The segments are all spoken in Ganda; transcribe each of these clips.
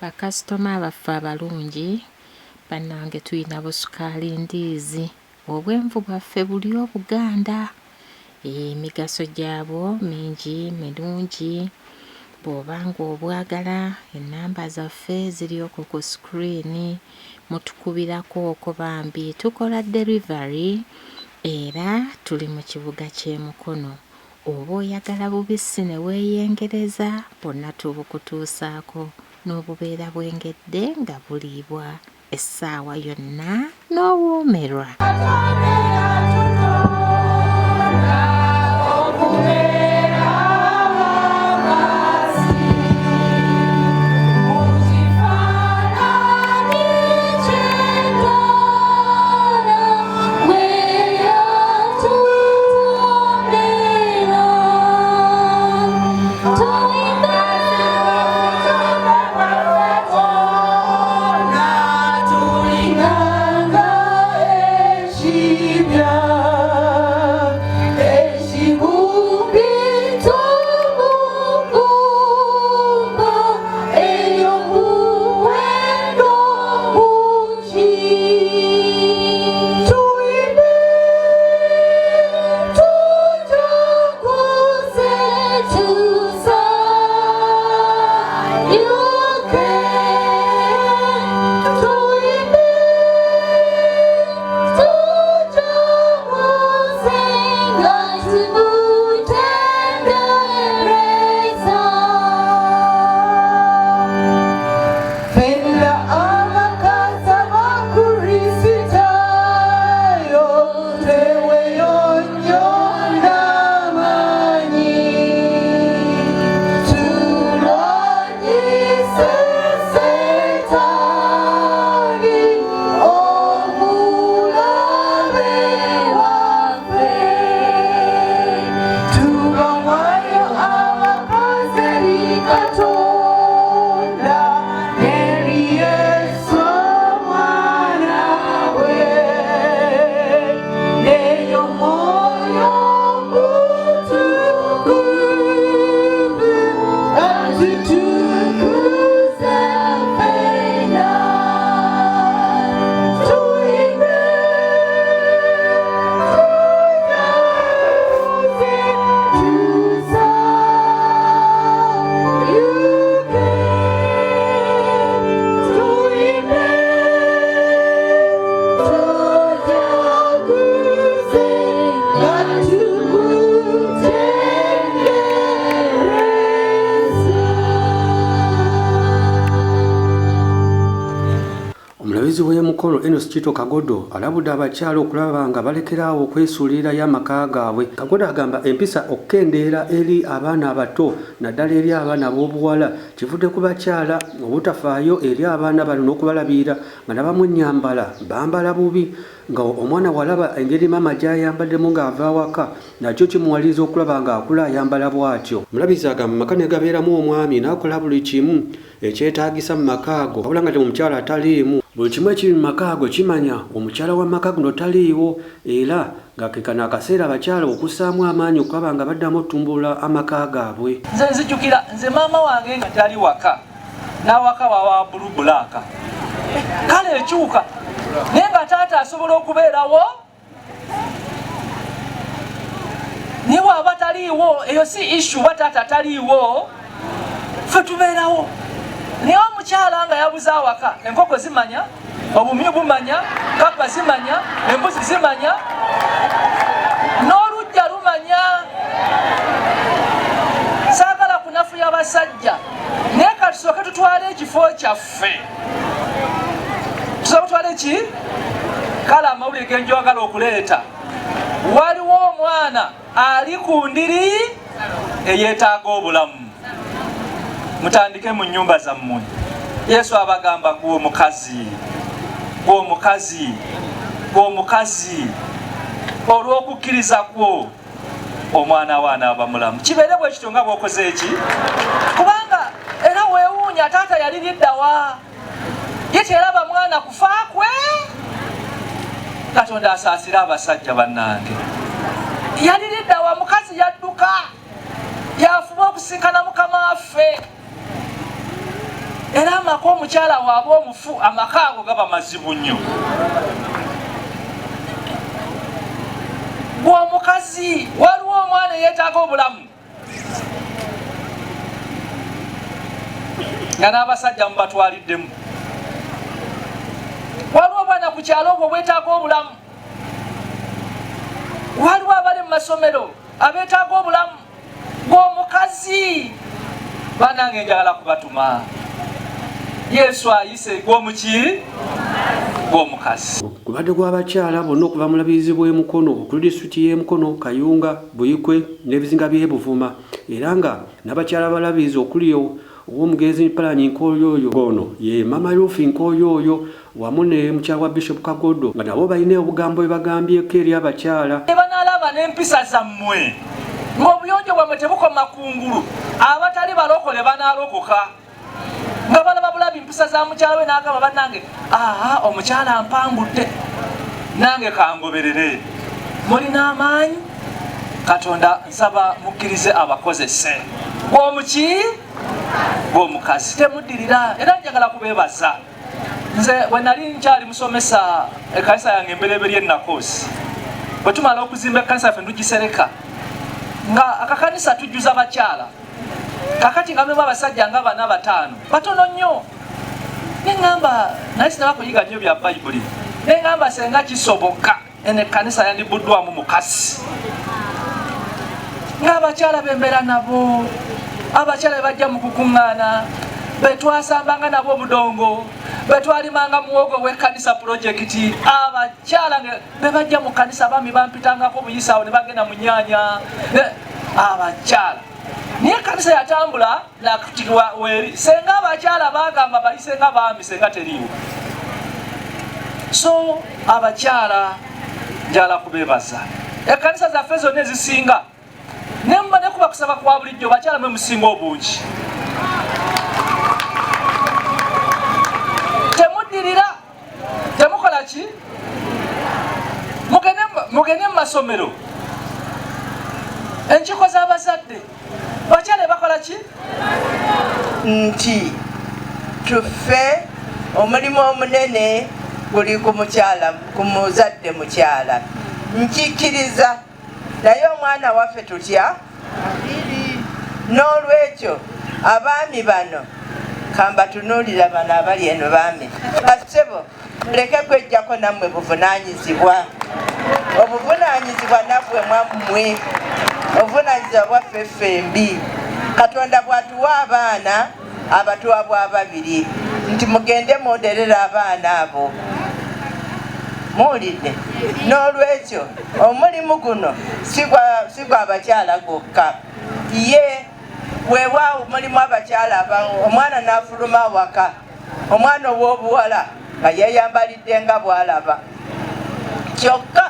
Bakasitoma baffe abalungi bannange tulina busukaali ndiizi obwenvu bwaffe buli Obuganda. Emigaso gyabwo mingi mirungi bw'oba ng'obwagala ennamba zaffe ziri okwo ku screen mutukubirako okwo bambi tukola delivery era tuli mu kibuga ky'e Mukono. Oba oyagala bubisi ne weeyengereza, bwonna tubukutuusaako n'obubeera bwengedde nga buliibwa essaawa yonna n'owoomerwa. Omulabirizi w'e Mukono Enos Kito Kagodo alabudde abakyala okulaba nga balekeraawo okwesuulirirayo amaka gaabwe. Kagodo agamba empisa okukendeera eri abaana abato naddala eri abaana ab'obuwala kivudde ku bakyala obutafaayo eri abaana bano n'okubalabirira nga nabamu ennyambala bambala bubi nga omwana bw'alaba engeri maama gy'ayambaddemu ng'ava awaka nakyo kimuwaliriza okulaba ng'akula ayambala bw'atyo. Omulabirizi agamba amaka ne gabeeramu omwami n'akola buli kimu ekyetaagisa mu maka ago wabula nga omukyala taliimu. Buli kimu ekiri mu maka ago kimanya omukyala wa maka guno taliiwo era nga ke kano akaseera abakyala okussaamu amaanyi okulaba nga baddamu otumbula amaka gaabwe. Nze nzijukira nze maama wange nga tali waka n'awaka wawa bulu bulaaka kale ekyuka naye nga taata asobola okubeerawo naye waaba taliiwo eyo si issu oba taata taliiwo fe tubeerawo naye omukyala nga yabuze awaka enkoko zimanya obumyu bumanya kapa zimanya embuzi zimanya n'olujja lumanya saagala kunafuya basajja naye katusooke tutwale ekifo kyaffe tusobola kutwala eki kale amawulire genjwagala okuleeta waliwo omwana ali ku ndiri eyeetaaga obulamu mutandike mu nyumba zammwe yesu abagamba gwe omukazi gwe omukazi gwe omukazi olw'okukkiriza kwo omwana we anaaba mulamu kibeere bwe kityo nga bw'okoze eki kubanga era weewuunya taata yali liddawa ye teyalaba mwana kufa kwe katonda asaasire abasajja bannange yali liddawa mukazi yadduka yafuba okusinkana mukama waffe. Era amaka omukyala waaba omufu, amaka ago gaba mazibu nnyo. Gwe omukazi, waliwo omwana eyeetaaga obulamu nga n'abasajja mubatwaliddemu. Waliwo obwana ku kyalo obwo obwetaaga obulamu. Waliwo abali mu masomero abeetaaga obulamu. Gwomukazi, banange njagala kubatuma, Yesu ayise gwomuki gwomukazi. Gubadde gw'abakyala bonna okuva mu Bulabirizi bw'e Mukono okuli disitulikiti y'e Mukono, Kayunga, Buikwe n'ebizinga by'e Buvuma era nga n'abakyala b'abalabirizi okuli ow'omugenzi Mpalanyi Nkoyoyo ng'ono ye Mama Ruth Nkoyoyo wamu ne mukyala wa Bishop Kagodo nga nabo balina obugambo bwe bagambyeko eri abakyala. Ne banaalaba n'empisa zammwe ng'obuyonjo bwammwe tebukoma kungulu, abatali balokole banaalokoka nga balaba bulabi mpisa za mukyala we, n'agamba bannange, aha, omukyala mpangudde, nange kangoberere. Mulina amaanyi, Katonda nsaba mukkirize abakozese. Gwomuki gwomukazi temuddirira. Era njagala kubeebaza. Nze bwe nali nkyali musomesa ekkanisa yange embereberye eNakoosi, bwe tumala okuzimba ekkanisa yaffe ntugisereka nga akakanisa tujjuza bakyala. Kakati nga mulimu abasajja nga bana bataano, batono nnyo. Neŋŋamba, naye sinaba kuyiga nnyo bya Bayibuli, neŋŋamba senga kisoboka eno ekkanisa yandibuddwamu mukazi. Ng'abakyala bembeera nabo, abakyala bebajja mu kukuŋŋaana, betwasambanga nabo obudongo, betwalimanga muwogo w'ekkanisa pulojekiti, abakyala bebajja mu kkanisa, abaami bampitangako buyisa awo ne bagenda mu nnyanya, abakyala. Naye ekkanisa yatambula nakutikibwa weri, senga abakyala bagamba balisenga baami, senga teriiwo. So abakyala njala kubebaza. Ekkanisa zaffe zonna ezisinga nemba nekuba kusaba kwa bulijjo, bakyala mwe musinga obungi. Temuddirira, temukola ki, mugende mu masomero, enkiiko z'abazadde, bakyala bakola ki? Nti tufe omulimu omunene guli ku mukyala, ku muzadde mukyala. Nkikkiriza, naye omwana waffe tutya? N'olwekyo abaami bano kambatunuulira bano abali eno baami bassebo, muleke kwejjako nammwe buvunaanyizibwa. Obuvunaanyizibwa nammwe mwammwe, obuvunaanyizibwa bwaffe ffembi. Katonda bw'atuwa abaana abatuwa bwa babiri nti mugende munderere abaana abo. Muwulidde? N'olwekyo omulimu guno si gwa bakyala gwokka. Ye weewaawo mulimu abakyala abawo omwana n'afuluma awaka, omwana ow'obuwala nga yeeyambalidde nga bw'alaba, kyokka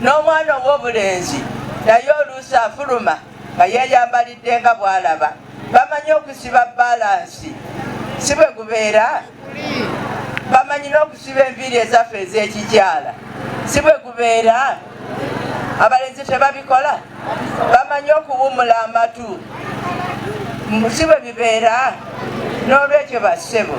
n'omwana ow'obulenzi naye oluusi afuluma nga yeeyambalidde nga bw'alaba. Bamanyi okusiba balansi, si bwe gubeera? Bamanyi n'okusiba enviiri ezaffe ez'ekikyala, si bwe gubeera? Abalenzi tebabikola? Bamanyi okuwumula amatu, si bwe bibeera? N'olwekyo bassebo,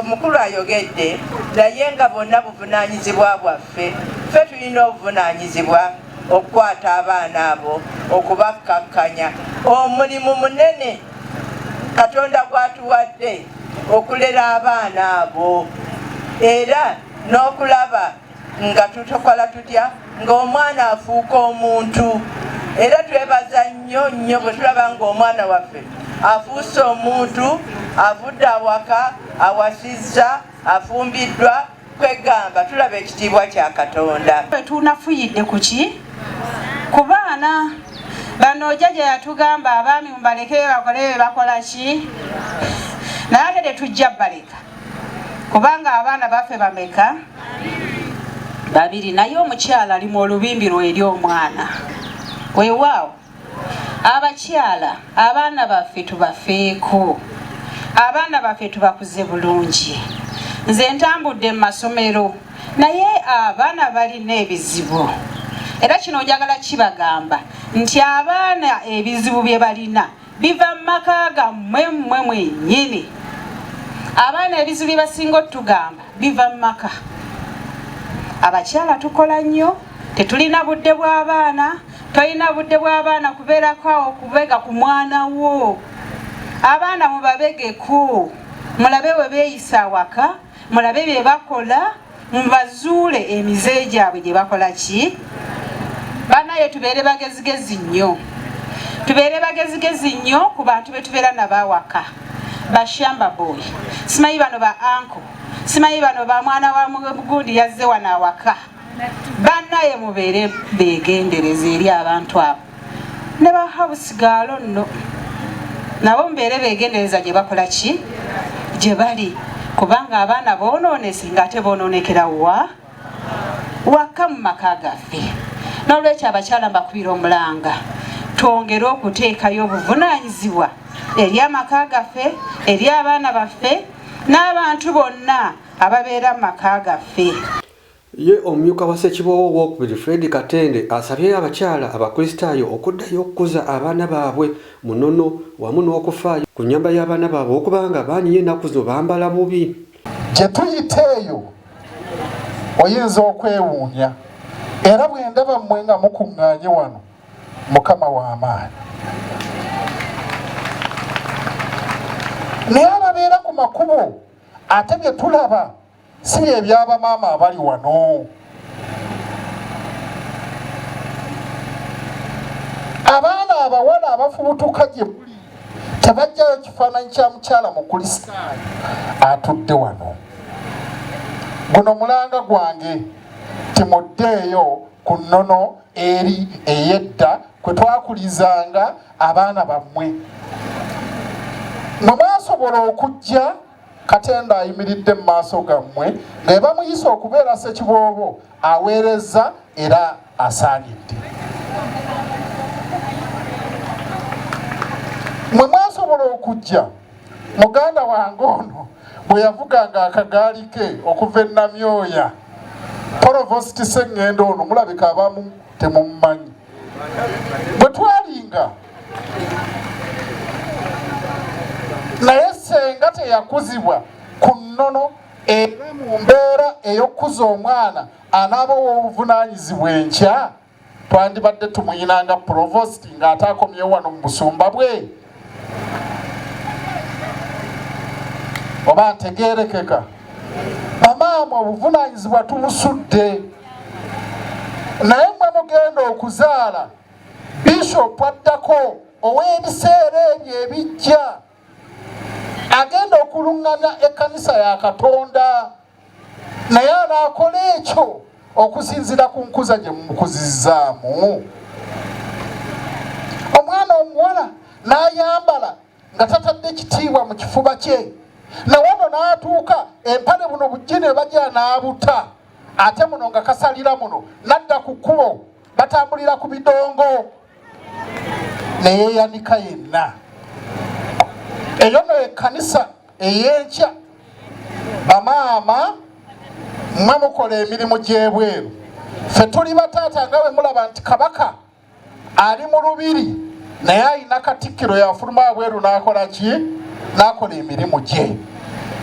omukulu ayogedde, naye nga bonna buvunaanyizibwa bwaffe. Ffe tulina obuvunaanyizibwa okukwata abaana abo, okubakkakkanya. Omulimu munene Katonda gw'atuwadde okulera abaana abo, era n'okulaba nga tutokola tutya ng'omwana afuuka omuntu. Era twebaza nnyo nnyo bwe tulaba ng'omwana waffe afuuse omuntu, avudde awaka, awasizza, afumbiddwa, kwegamba tulaba ekitiibwa kya Katonda. Tunafuyidde ku ki? Ku baana bano. Jjajja yatugamba abaami mubaleke bakole bye bakola ki, naye ate tetujja baleka kubanga abaana baffe bameka? Babiri. Naye omukyala alimu olubimbi lwe eri omwana. Weewaawo abakyala, abaana baffe tubafeeko, abaana baffe tubakuze bulungi. Nze ntambudde mu masomero, naye abaana balina ebizibu, era kino njagala kibagamba nti abaana ebizibu bye balina biva mu maka gammwe mmwe mwennyini. Abaana ebizibu bye basinga otugamba biva mu maka. Abakyala tukola nnyo, tetulina budde bw'abaana, tolina budde bw'abaana kubeerako awo kubega ku mwana wo. Abaana mubabegeko, mulabe we beeyisa awaka, mulabe bye bakola, mubazuule emize gyabwe gye bakola ki. Banaye tubeere bagezigezi nnyo, tubeere bagezigezi nnyo ku bantu be tubeera nabo awaka. Bashamba boy, simanyi bano ba anko, simanyi bano ba mwana wa mugundi yazze wano awaka. Banaye mubeere begendereza eri abantu abo ne ba house girl nno nabo mubeere begendereza gye bakola ki gye bali, kubanga abaana boonoonese ng'ate boonoonekera wa waka mu maka gaffe. N'olwekyo abakyala mbakubira omulanga twongere okuteekayo obuvunaanyizibwa eri amaka gaffe, eri abaana baffe n'abantu bonna ababeera mu maka gaffe. Ye omumyuka wa Ssekiboobo owokubiri Fred Katende asabye abakyala Abakristaayo okuddayo okukuza abaana baabwe mu nnono wamu n'okufaayo ku nnyamba y'abaana baabwe okubanga baanyiye ennaku zino bambala bubi. Gye tuyita eyo oyinza okwewuunya, era bwe ndaba mmwe nga mukuŋŋaanye wano, Mukama w'amaanyi. Naye ababeera ku makubo ate bye tulaba si bye by'abamaama abali wano. Abaana abawala abafubutuka gye muli tebajjayo kifaananyi kya mukyala Mukristaayo atudde wano. Guno mulanga gwange timuddeeyo ku nnono eri ey'edda kwe twakulizanga abaana bammwe. Mwe mwasobola okujja Katende ayimiridde mu maaso gammwe nga bamuyise okubeera Ssekiboobo aweereza era asaanidde. Mwe mwasobola okujja muganda wange ono bwe yavuganga akagaali ke okuva e Namyoya, Porovosti Sseŋŋendo ono mulabika abamu temumumanyi. Bwe twalinga naye ssenga teyakuzibwa ku nnono era mu mbeera ey'okukuza omwana anaaba ow'obuvunaanyizibwa enkya, twandibadde tumuyinanga Provost ng'ate akomyewo wano mu busumba bwe. Oba ntegeerekeka? Bamaama obuvunaanyizibwa tubusudde, naye mmwe mugenda okuzaala Bishop addako ow'ebiseera ebyo ebijja agenda okulungamya ekkanisa ya Katonda, naye anaakola ekyo okusinziira ku nkuza gye mumukuzizzaamu. Omwana omuwala n'ayambala nga tatadde kitiibwa mu kifuba kye, na wano n'atuuka empale buno bujjini bajja n'abuta, ate muno nga kasalira muno n'adda ku kkubo batambulira ku bidongo neyeyanika yenna. Eyo no ekkanisa ey'enkya. Bamaama mmwe mukola emirimu gy'ebweru, ffe tuli bataata nga bwe mulaba nti kabaka ali mu lubiri naye alina katikkiro yafuluma abweru n'akola ki? N'akola emirimu gye.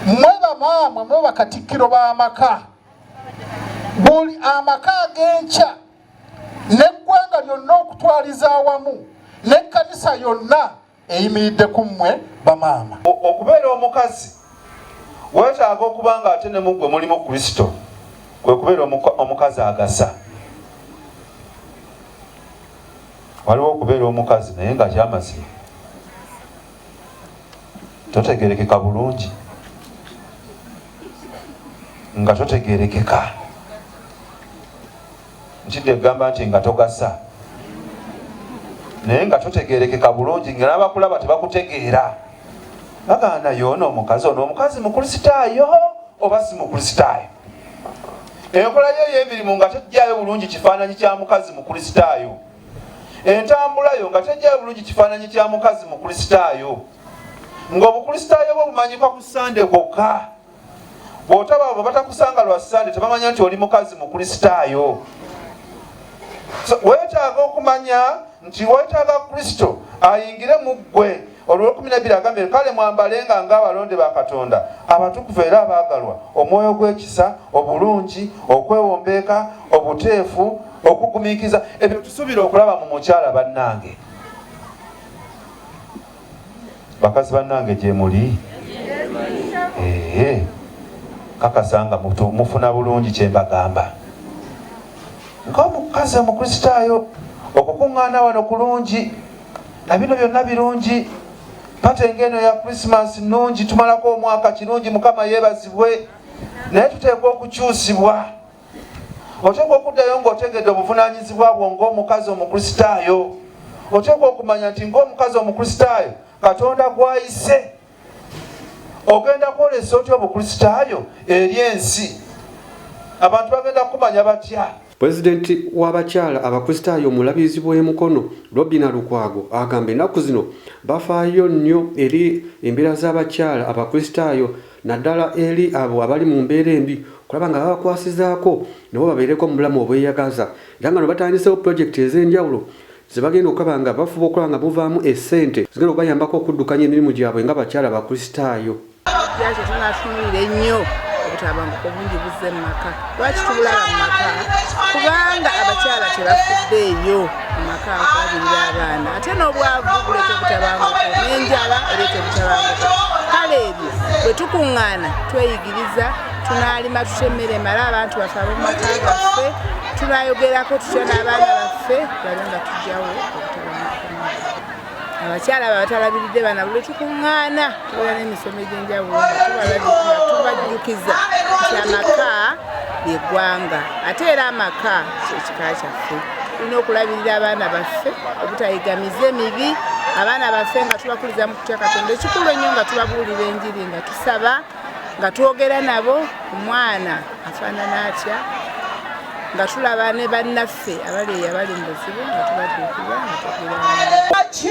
Mmwe bamaama mwe bakatikkiro b'amaka, buli amaka ag'enkya n'eggwanga lyonna okutwaliza awamu n'ekkanisa yonna eyimiridde ku mmwe bamaama. Okubeera omukazi weetaaga okuba nga ate ne mu ggwe mulimu Kristo, kwe kubeera omukazi agasa. Waliwo okubeera omukazi naye nga kyamazima totegerekeka bulungi, nga totegerekeka ntidde egamba nti nga togasa, naye nga totegerekeka bulungi, nga n'abakulaba tebakutegeera, bagaana yoono omukazi ono omukazi Mukristaayo oba si Mukristaayo. Enkola yo ey'emirimu nga tejjaayo bulungi kifaananyi kya mukazi Mukristaayo, entambula yo nga tejjaayo bulungi kifaananyi kya mukazi Mukristaayo, ng'Obukristaayo bwo bumanyikwa ku Ssande kwokka. Bw'otaba bwe batakusanga lwa Ssande tebamanya nti oli mukazi Mukristaayo. So, weetaaga okumanya nti weetaaga Kristo ayingire mu ggwe. Olw'ekumi n'ebbiri agambye, kale mwambalenga ng'abalonde ba Katonda, abatukuvu era abaagalwa, omwoyo gw'ekisa, obulungi, okwewombeeka, obuteefu, okugumiikiza. Ebyo tusuubira okulaba mu mukyala. Bannange, bakazi bannange, gye muli, ee, kakasa nga mufuna bulungi kye mbagamba ng'omukazi Omukristaayo. Okukuŋŋaana wano kulungi, na bino byonna birungi, party ng'eno ya Krisimansi nnungi, tumalako omwaka kirungi, Mukama yeebazibwe, naye tuteekwa okukyusibwa. Oteekwa okuddayo ng'otegedde obuvunaanyizibwa bwo ng'omukazi Omukristaayo. Oteekwa okumanya nti ng'omukazi Omukristaayo Katonda gw'ayise, ogenda kwolesa otya Obukristaayo eri ensi? Abantu bagenda kumanya batya? Pulezidenti w'abakyala Abakristaayo Omulabirizi bw'e Mukono, Robina Lukwago, agamba ennaku zino bafaayo nnyo eri embeera z'abakyala Abakristaayo, naddala eri abo abali mu mbeera embi, okulaba nga babakwasizaako nabo babeereko mu bulamu obweyagaza, era nga no batandisewo pulojekiti ez'enjawulo ze bagenda okulaba nga bafuba okulaba nga muvaamu essente zigenda okubayambako okuddukanya emirimu gyabwe nga bakyala Abakristaayo. Kyakyo tunatunulira ennyo obutabanguko bungi buzze mu maka. Lwaki tubulaba mu maka? Kubanga abakyala tebafuddeeyo mu maka okulabirira abaana, ate n'obwavu buleeta obutabanguko, n'enjala ereeta obutabanguko. Kale ebyo bwe tukuŋŋaana tweyigiriza tunaalima tutya emmere emale abantu baffe ab'omu maka gaffe, tunayogerako tutya n'abaana baffe, tulabe nga tujjawo obutabanguko mu maka. Abakyala abo abatalabiridde baana, buli tukuŋŋaana tubeera n'emisomo egy'enjawulo nga tubajjukiza nti amaka lyeggwanga, ate era amaka kyekika kyaffe. Tulina okulabirira abaana baffe obutayigamiza emibi, abaana baffe nga tubakuliza mu kutya Katonda. Ekikulu ennyo nga tubabuulira enjiri, nga tusaba, nga twogera nabo, omwana afaanana atya, nga tulaba ne bannaffe abali eyo abali mu buzibu, nga tubadduukirira, nga twogera. Ki?